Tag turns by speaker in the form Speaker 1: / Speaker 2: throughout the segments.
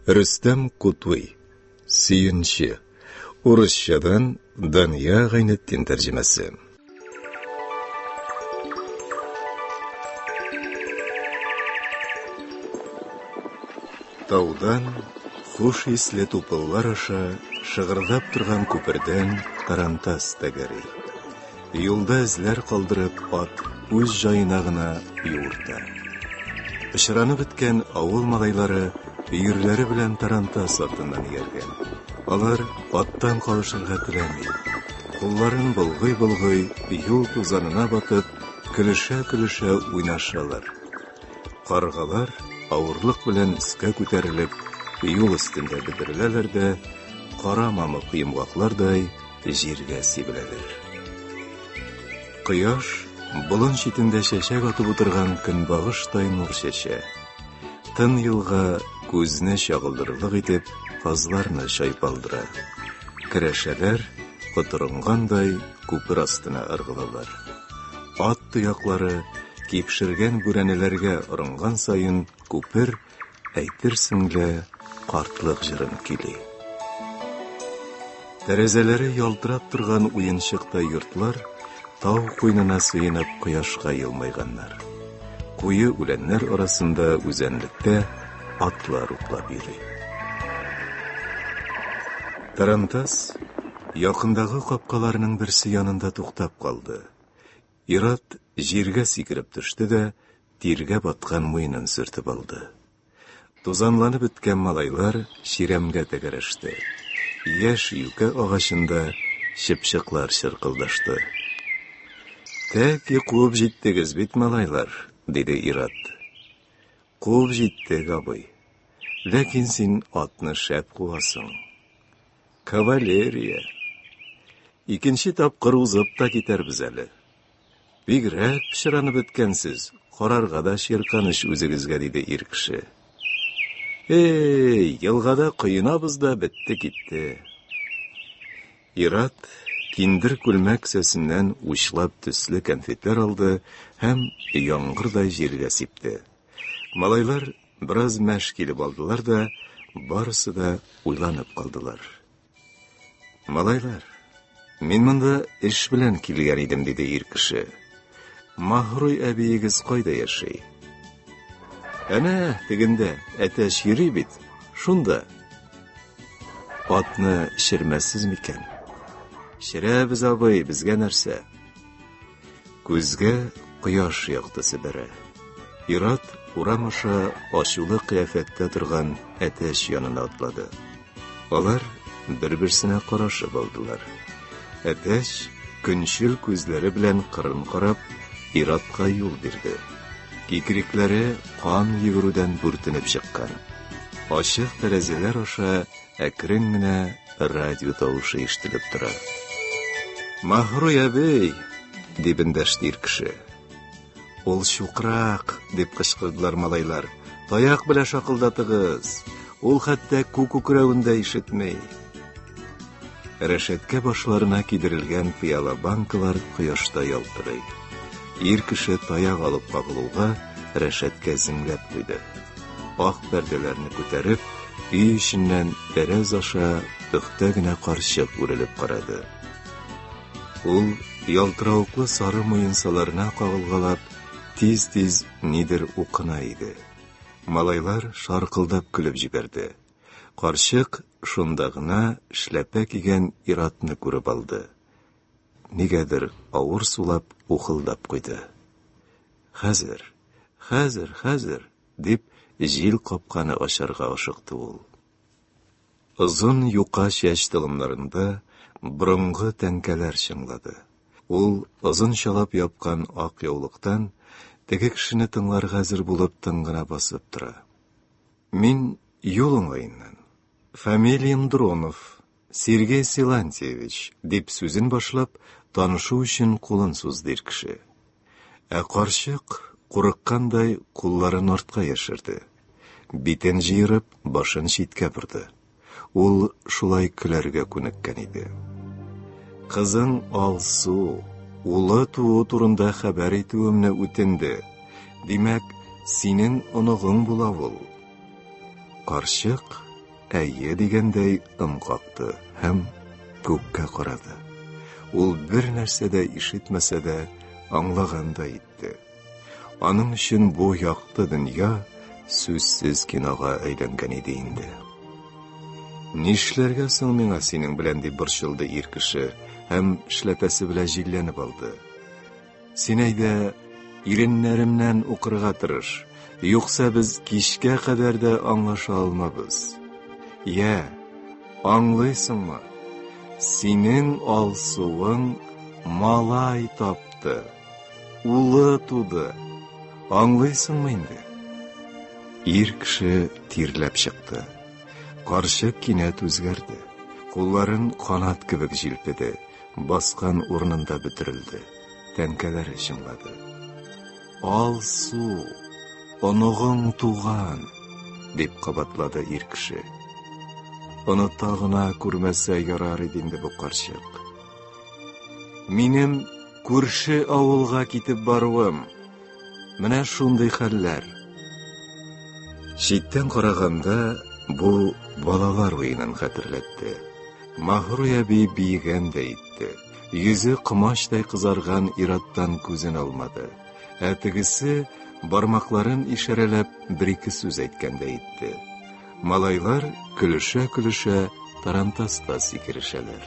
Speaker 1: Рөстәм Кутуй. Сөенче. Урысчадан Дания Гайнетдин тәрҗемәсе. Таудан хуш исле тупыллар аша шыгырдап торган күпердән тарантас тәгәри. Юлда эзләр калдырып, ат үз җаена гына юырта. Пычранып беткән авыл малайлары өерләре белән тарантас артыннан ияргән. Алар аттан калышырга теләми. Кулларын болгый-болгый, юл тузанына батып, көлешә-көлешә уйнашалар. Каргалар авырлык белән өскә күтәрелеп, юл өстендә бөтереләләр дә, кара мамык йомгаклардай җиргә сибеләләр. Кояш болын читендә чәчәк атып утырган көнбагыштай нур чәчә. Тын елга күзне чагылдырырлык итеп казларны чайпалдыра. Керәшәләр котырынгандай күпер астына ыргылалар. Ат тояклары кипшергән бүрәнәләргә орынган саен күпер Әйтерсең лә, картлык җырын көйли. Тәрәзәләре ялтырап торган уенчыктай йортлар тау куенына сыенып кояшка елмайганнар. Куе үләннәр арасында үзәнлектә атлар утлап йөри. Тарантас якындагы капкаларның берсе янында туктап калды. Ир-ат җиргә сикереп төште дә, тиргә баткан муенын сөртеп алды. Тузанланып беткән малайлар чирәмгә тәгәрәште. Яшь юкә агачында чыпчыклар чыркылдашты. Тәки куып җиттегез бит, малайлар, диде ир-ат. Куып җиттек, абый. Ләкин син атны шәп куасың. Кавалерия. Икенче тапкыр узып та китәрбез әле. Бигрәк пычранып беткәнсез, карарга да чирканыч үзегезгә, диде ир кеше. Эй, елгада коенабыз да бетте китте. Ират киндер күлмәк кесәсеннән учлап төсле конфетлар алды һәм яңгырдай җиргә сипте. Малайлар Бераз мәш килеп алдылар да, барысы да уйланып калдылар. Малайлар, мин монда эш белән килгән идем, диде ир кеше. Маһруй әбиегез кайда яши? Әнә, тегендә, әтәч йөри бит, шунда. Атны чермәссез микән? Черәбез, абый, безгә нәрсә? Күзгә кояш яктысы бәрә. Ират урам аша ачулы кыяфәттә торган әтәч янына атлады. Алар бер-берсенә карашып алдылар. Әтәч көнчел күзләре белән кырын карап, Иратка юл бирде. Кикрикләре кан йөгерүдән бүртенеп чыккан. Ачык тәрәзәләр аша Әкрен генә радио тавышы ишетелеп тора. Маһруй әбей, дип эндәште ир кеше. Ул чукрак, дип кычкырдылар малайлар. Таяк белән шакылдатыгыз. Ул хәтта күк күкрәвен дә ишетми. Рәшәткә башларына кидерелгән пыяла банкалар кояшта ялтырый. Ир кеше таяк алып кагылуга, рәшәткә зеңләп куйды. Ак пәрдәләрне күтәреп, өй эченнән тәрәз аша пөхтә генә карчык үрелеп карады. Ул ялтыравыклы сары муенсаларына кагылгалап, тиз-тиз нидер укына иде. Малайлар шаркылдап көлеп җибәрде. Карчык шунда гына эшләпә кигән ир-атны күреп алды. Нигәдер авыр сулап, ухылдап куйды. Хәзер, хәзер, хәзер, дип, җил капканы ачарга ашыкты ул. Озын юка чәч толымнарында борынгы тәңкәләр чыңлады. Ул озынчалап япкан ак яулыктан теге кешене тыңларга әзер булып тын гына басып тора. Мин юл уңаеннан. Фамилиям Дронов, Сергей Силантьевич, дип сүзен башлап, танышу өчен кулын сузды ир кеше. Ә карчык, курыккандай, кулларын артка яшерде. Битен җыерып, башын читкә борды. Ул шулай көләргә күнеккән иде. Кызың Алсу, улы туу турында хәбәр итүемне үтенде. Димәк, синең оныгың була ул. Карчык әйе дигәндәй ым какты һәм күккә карады. Ул бер нәрсә дә ишетмәсә дә, аңлагандай итте. Аның өчен бу якты дөнья сүзсез кинога әйләнгән иде инде. Нишләргә соң миңа синең белән дип борчылды ир кеше һәм эшләпәсе белән җилләнеп алды. Син әйдә иреннәремнән укырга тырыш, юкса без кичкә кадәр дә аңлаша алмабыз. Я, аңлыйсыңмы? Синең Алсуың малай тапты. Улы туды. Аңлыйсыңмы инде? Ир кеше тирләп чыкты. Карчык кинәт үзгәрде. Кулларын канат кебек җилпеде, баскан урынында бөтерелде. Тәңкәләре чыңлады. Алсу, оныгың туган, дип кабатлады ир кеше. Оныта гына күрмәсә ярар иде инде бу карчык. Минем күрше авылга китеп баруым. Менә шундый хәлләр. Читтән караганда бу балалар уенын хәтерләтте. Маһруй әби биегәндәй итте. Йөзе комачтай кызарган ираттан күзен алмады. Ә тегесе бармакларын ишарәләп бер-ике сүз әйткәндәй итте. Малайлар көлешә-көлешә тарантаста сикерешәләр.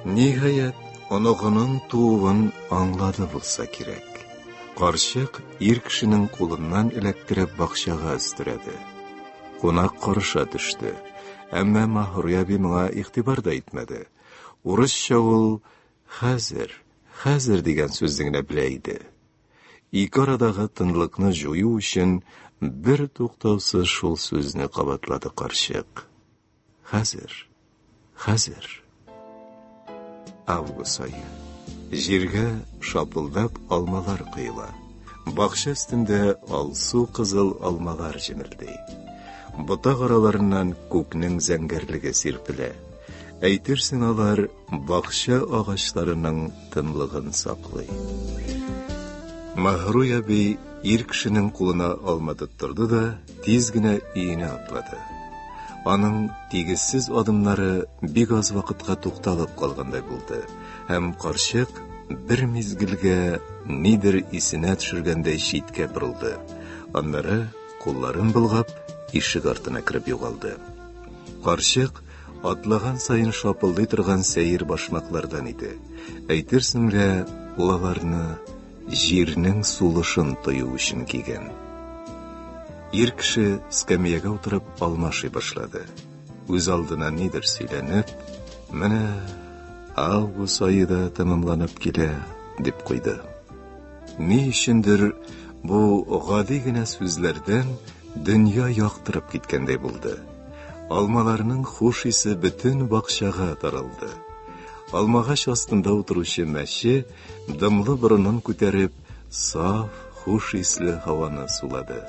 Speaker 1: Ниһаять, оныгының тууын аңлады булса кирәк. Карчык ир кешенең кулыннан эләктереп бакчага өстерәде. Кунак карыша төште. Әмма Маһруй әби моңа игътибар да итмәде. Урысча ул хәзер, хәзер дигән сүзне генә белә иде. Ике арадагы тынлыкны җую өчен бер туктаусыз шул сүзне кабатлады карчык. Хәзер, хәзер. Август ае. Җиргә шапылдап алмалар коела. Бакча өстендә алсу кызыл алмалар җемелди. Ботак араларыннан күкнең зәңгәрлеге сирпелә. Әйтерсең алар бакча агачларының тынлыгын саклый. Маһруй әби ир кешенең кулына алма тоттырды да тиз генә өенә атлады. Аның тигезсез адымнары бик аз вакытка тукталып калгандай булды, һәм карчык бер мизгелгә нидер исенә төшергәндәй читкә борылды. Аннары кулларын болгап, ишек артына кереп югалды. Карчык атлаган саен шапылдый торган сәер башмаклардан иде. Әйтерсең лә, ул аларны җирнең сулышын тою өчен кигән. Ир кеше скамьягә утырып алмашый башлады. Үз алдына нидер сөйләнеп, менә август ае да тәмамланып килә, дип куйды. Ни өчендер бу гади генә сүзләрдән дөнья яктырып киткәндәй булды. Алмаларның хуш исе бөтен бакчага таралды. Алмагач астында утыручы мәче дымлы борынын күтәреп, саф, хуш исле һаваны сулады.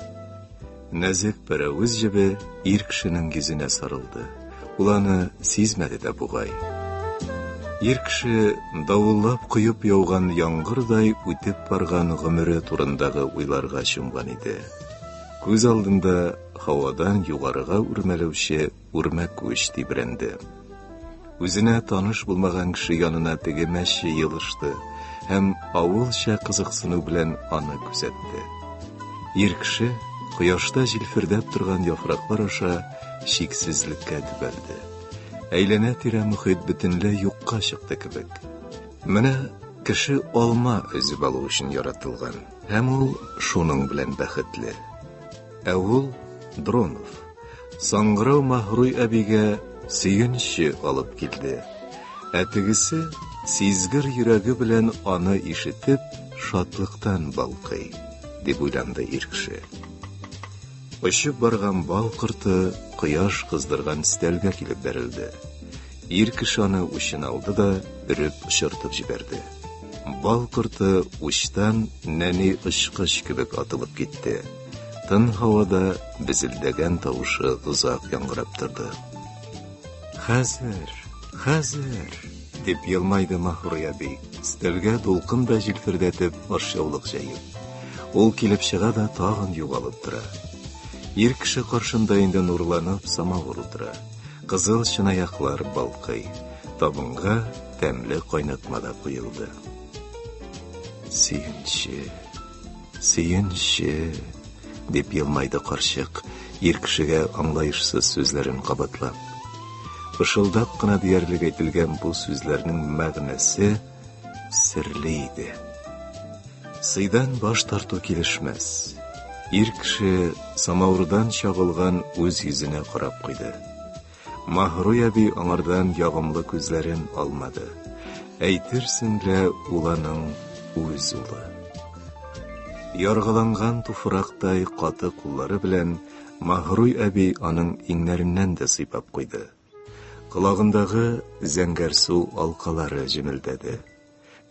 Speaker 1: Нәзек пәрәвез җебе ир кешенең йөзенә сарылды. Ул аны сизмәде дә бугай. Ир кеше давыллап коеп яуган яңгырдай үтеп барган гомере турындагы уйларга чумган иде. Күз алдында һавадан югарыга үрмәләүче үрмәкүч тибрәнде. Үзенә таныш булмаган кеше янына теге мәче елышты һәм авылча кызыксыну белән аны күзәтте. Ир кеше кояшта җилфердәп торган яфраклар аша чиксезлеккә төбәлде. Әйләнә-тирә мохит бөтенләй юкка чыкты кебек. Менә кеше алма өзеп алу өчен яратылган, һәм ул шуның белән бәхетле. Ә ул Дронов. Саңгырау Маһруй әбигә сөенче алып килде. Ә тегесе сизгер йөрәге белән аны ишетеп, шатлыктан балкый, дип уйланды ир кеше. Очып барган бал корты кояш кыздырган өстәлгә килеп бәрелде. Ир кеше аны учына алды да өреп очыртып җибәрде. Бал корты учтан нәни очкыч кебек атылып китте. Тын һавада безелдәгән тавышы озак яңгырап торды. Хәзер, хәзер, дип елмайды Маһруй әби, өстәлгә дулкын да җилфердәтеп ашъяулык җәеп. Ул килеп чыга да тагын югалып тора. Ир кеше каршында инде нурланып самавыр утыра. Кызыл чынаяклар балкый. Табынга тәмле кайнатма да куелды. Сөенче, сөенче, дип елмайды карчык, ир кешегә аңлаешсыз сүзләрен кабатлап. Пышылдап кына диярлек әйтелгән бу сүзләрнең мәгънәсе серле иде. Сыйдан баш тарту килешмәс. Ир кеше самавырдан чагылган үз йөзенә карап куйды. Маһруй әби аңардан ягымлы күзләрен алмады. Әйтерсең лә ул аның үз улы. Яргаланган туфрактай каты куллары белән Маһруй әби аның иңнәреннән дә сыйпап куйды. Колагындагы зәңгәрсу алкалары җемелдәде.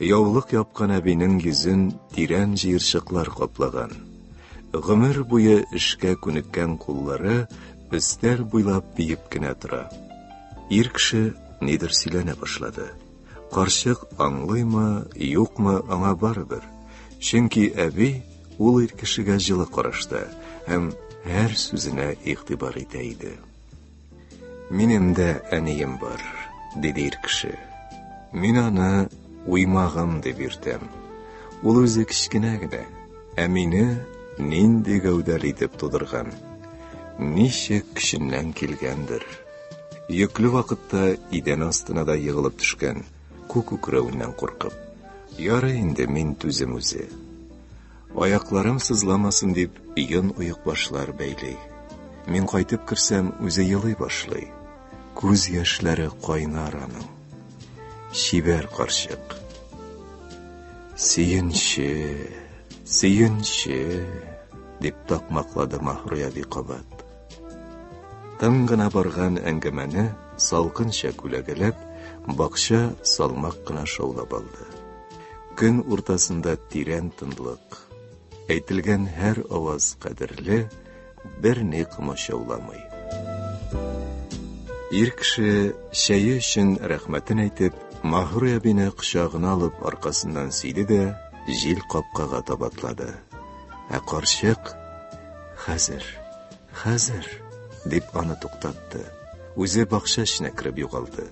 Speaker 1: Яулык япкан әбинең йөзен тирән җыерчыклар каплаган. Гомер буе эшкә күнеккән куллары өстәл буйлап биеп кенә тора. Ир кеше нидер сөйләнә башлады. Карчык аңлыймы, юкмы, аңа барыбер. Чөнки әби ул ир кешегә җылы карашта һәм һәр сүзенә игътибар итә иде. Минем дә әнием бар, диде ир кеше. Мин аны уймагым дип йөртәм. Ул үзе кечкенә генә, ә мине нинди гәүдәле итеп тудырган. Ничек көченнән килгәндер. Йөкле вакытта идән астына да егылып төшкән, күк күкрәвеннән куркып. Ярый инде мин түзем үзе. Аякларым сызламасын дип, йон оекбашлар бәйли. Мин кайтып керсәм, үзе елый башлый. Күз яшьләре кайнар аның. Чибәр карчык. Сөенче, сөенче, дип такмаклады Маһруй әби кабат. Тын гына барган әңгәмәне салкынча күләгәләп, бакча салмак кына шаулап алды. Көн уртасында тирән тынлык. Әйтелгән һәр аваз кадерле, берни комачауламый. Ир кеше чәе өчен рәхмәтен әйтеп, Маһруй әбине кочагына алып аркасыннан сөйде дә җил капкага таба атлады. Ә карчык, Хәзер, хәзер, дип аны туктатты. Үзе бакча эченә кереп югалды.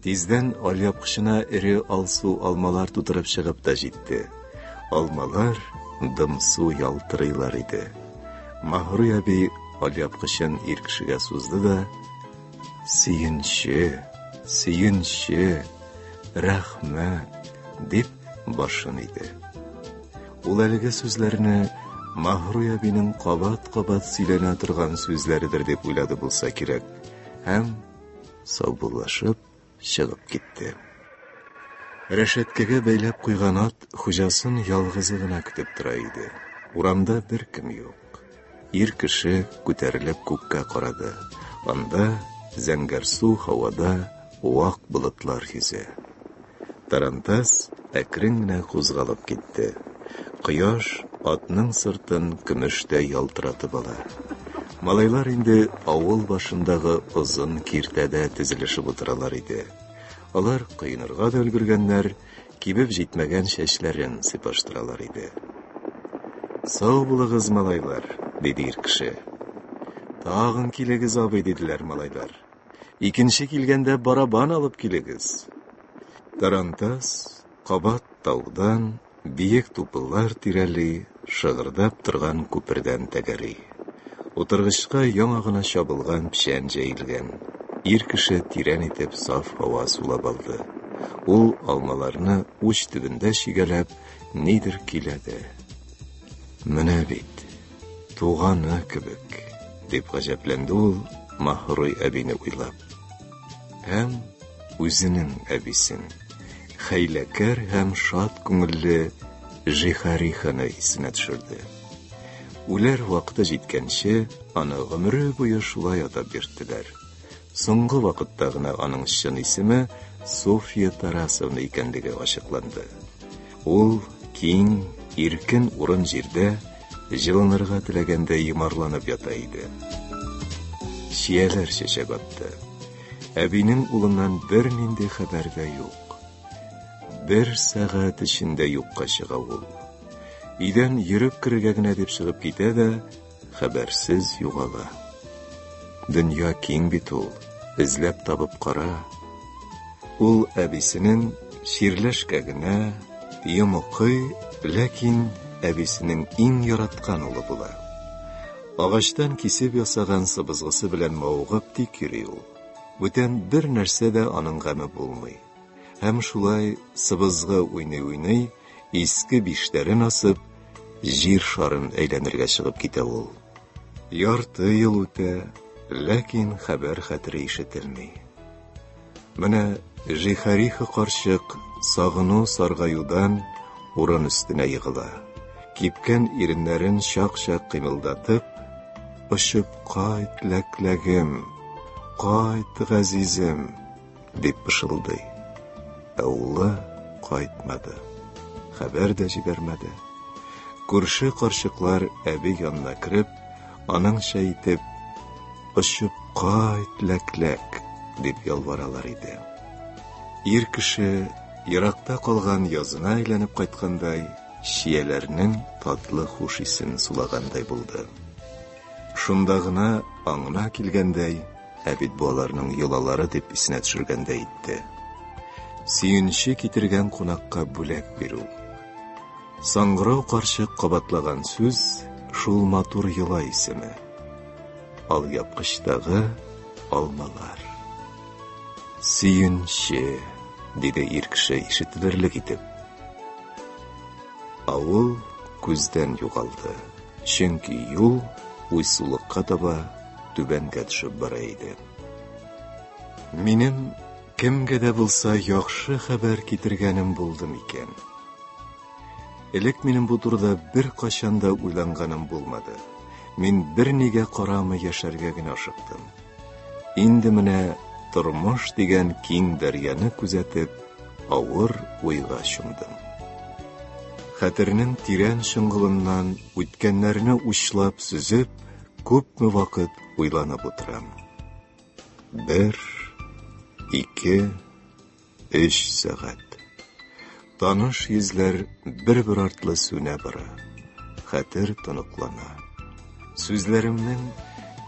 Speaker 1: Тиздән алъяпкычына эре алсу алмалар тутырып чыгып та җитте. Алмалар дымсу ялтырыйлар иде. Маһруй әби алъяпкычын ир кешегә сузды да, Сөенче, сөенче, рәхмәт, дип башын иде. Ул әлеге сүзләрне Маһруй әбинең кабат-кабат сөйләнә торган сүзләредер дип уйлады булса кирәк һәм саубуллашып чыгып китте. Рәшәткәгә бәйләп куйган ат хуҗасын ялгызы гына көтеп тора иде. Урамда беркем юк. Ир кеше күтәрелеп күккә карады. Анда зәңгәрсу һавада вак болытлар йөзә. Тарантас әкрен генә кузгалып китте. Кояш атның сыртын көмештәй ялтыратып ала. Малайлар инде авыл башындагы озын киртәдә тезелешеп утыралар иде. Алар коенырга да өлгергәннәр, кибеп җитмәгән чәчләрен сыйпаштыралар иде. Сау булыгыз, малайлар, диде ир кеше. Тагын килегез, абый, диделәр малайлар. Икенче килгәндә барабан алып килегез. Тарантас кабат таудан, биек тупыллар тирәли, шыгырдап торган күпердән тәгәри. Утыргычка яңа гына чабылган печән җәелгән. Ир кеше тирән итеп саф һава сулап алды. Ул алмаларны уч төбендә чигәләп, нидер көйләде. Менә бит, туганы кебек, дип гаҗәпләнде ул Маһруй әбине уйлап. Һәм үзенең әбисен, хәйләкәр һәм шат күңелле Жихариханы исенә төшерде. Үләр вакыты җиткәнче, аны гомере буе шулай атап йөрттеләр. Соңгы вакытта гына аның чын исеме Софья Тарасовна икәнлеге ачыкланды. Ул киң, иркен урын-җирдә җылынырга теләгәндәй йомарланып ята иде. Чияләр чәчәк атты. Әбинең улыннан бернинди хәбәр дә юк. Бер сәгать эчендә юкка чыга ул. Өйдән йөреп керергә генә дип чыгып китә дә, хәбәрсез югала. Дөнья киң бит ул, эзләп табып кара. Ул әбисенең чирләшкә генә, йомыкый, ләкин әбисенең иң яраткан улы була. Агачтан кисеп ясаган сыбызгысы белән мавыгып тик йөри ул. Бүтән бер нәрсә дә аның гаме булмый. Һәм шулай сыбызгы уйный-уйный, иске биштәрен асып, җир шарын әйләнергә чыгып китә ул. Ярты ел үтә, ләкин хәбәр хәтере ишетелми. Менә Жихариха карчык сагыну-саргаюдан урын өстенә егыла. Кипкән иреннәрен чак-чак кыймылдатып, Очып кайт, ләкләгем, кайт, газизем, дип пышылдый. Ә улы кайтмады. Хәбәр дә җибәрмәде. Күрше карчыклар әби янына кереп, аныңча итеп, Очып кайт, ләкләк, дип ялваралар иде. Ир кеше еракта калган язына әйләнеп кайткандай, чияләрнең татлы хуш исен сулагандай булды. Шунда гына аңына килгәндәй, ә бит бу аларның йолалары дип исенә төшергәндәй итте. Сөенче китергән кунакка бүләк бирү. Саңгырау карчык кабатлаган сүз шул матур йола исеме. Алъяпкычтагы алмалар. Сөенче, диде ир кеше ишетелерлек итеп. Авыл күздән югалды, чөнки юл уйсулыкка таба түбәнгә төшеп бара иде. Минем кемгә дә булса яхшы хәбәр китергәнем булды микән? Элек минем бу турыда беркайчан да уйланганым булмады. Мин бернигә карамый яшәргә генә ашыктым. Инде менә тормыш дигән киң дәрьяны күзәтеп, авыр уйга чумдым. Хәтернең тирән чоңгылыннан үткәннәрне учлап сөзеп, күпме вакыт уйланып утырам. Бер, ике, Өч сәгать. Таныш йөзләр бер-бер артлы сүнә бара. Хәтер тоныклана. Сүзләремнең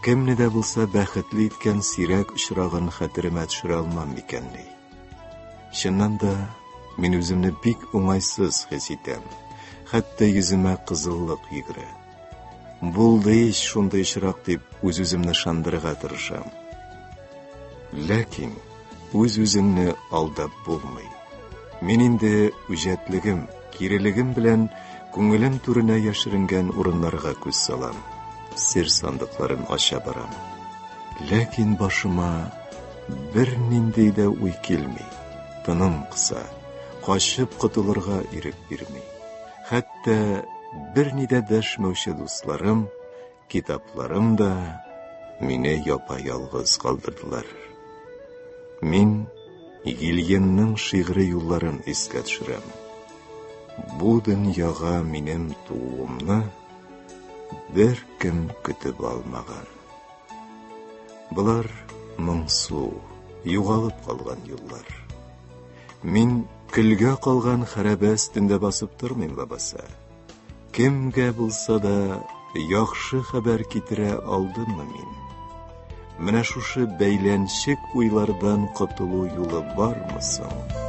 Speaker 1: кемне дә булса бәхетле иткән сирәк очрагын хәтеремә төшерә алмам микәнни? Чыннан да, мин үземне бик уңайсыз хис итәм. Хәтта йөземә кызыллык йөгерә. Булды ич шундый очрак дип үз-үземне ышандырырга тырышам. Ләкин үз-үзеңне алдап булмый. Мин инде үҗәтлегем, кирелегем белән күңелем түренә яшеренгән урыннарга күз салам, сер сандыкларын ача барам. Ләкин башыма бернинди дә уй килми, тыным кыса, качып котылырга ирек бирми. Хәтта берни дә дәшмәүче дусларым, китапларым да мине япа-ялгыз калдырдылар. Мин Гильенның шигъри юлларын искә төшерәм. Бу дөньяга минем тууымны беркем көтеп алмаган. Болар моңсу, югалып калган юллар. Мин көлгә калган хәрабә өстендә басып тормыйм лабаса. Кемгә булса да яхшы хәбәр китерә алдыммы мин? Менә шушы бәйләнчек уйлардан котылу юлы бармы соң?